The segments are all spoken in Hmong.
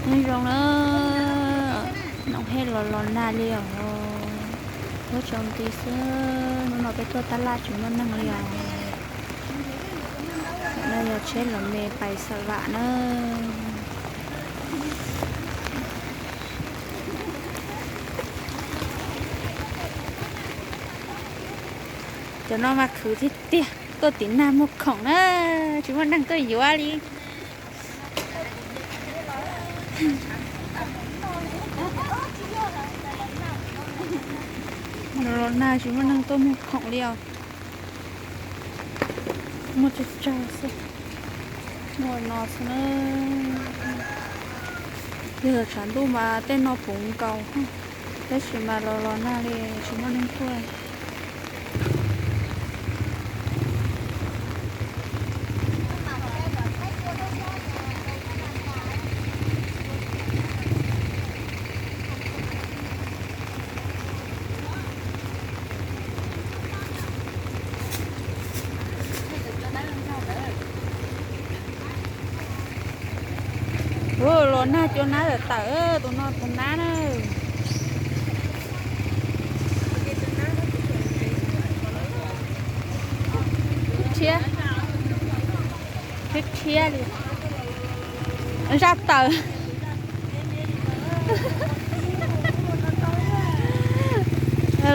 Nyob zoo na, noo hej los los nag li os. Huab tsaus nti xwb, hnub no peb tuaj tab laj tsis muaj neeg li os. Tam no yog tsheb los me pais Xam Vam na. Cov no mas khwv tiag tiag, tuaj tim nag muag khoom na, tsis muaj neeg tuaj yuav li. Los los nag tsis muaj neeg tuaj muag khoom li os. Muaj tsawg tsawg xwb, muaj no xwb na. Yog tshav ntuj mas tej no puv nkaus, tab sis mas los los nag li tsis muaj neeg tuaj. Ua los nag cua nab tawm tawm, tus no tus nab na. Rhiab, rhiab rhiab li. Zaj tawm.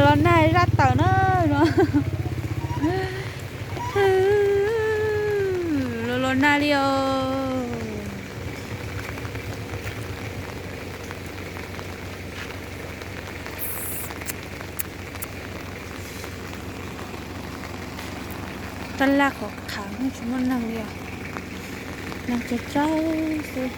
Los nag zaj tawm na. Los los nag li os. Tab laj qhov qhav tsis muaj neeg li os, neeg tsawg tsawg xwb.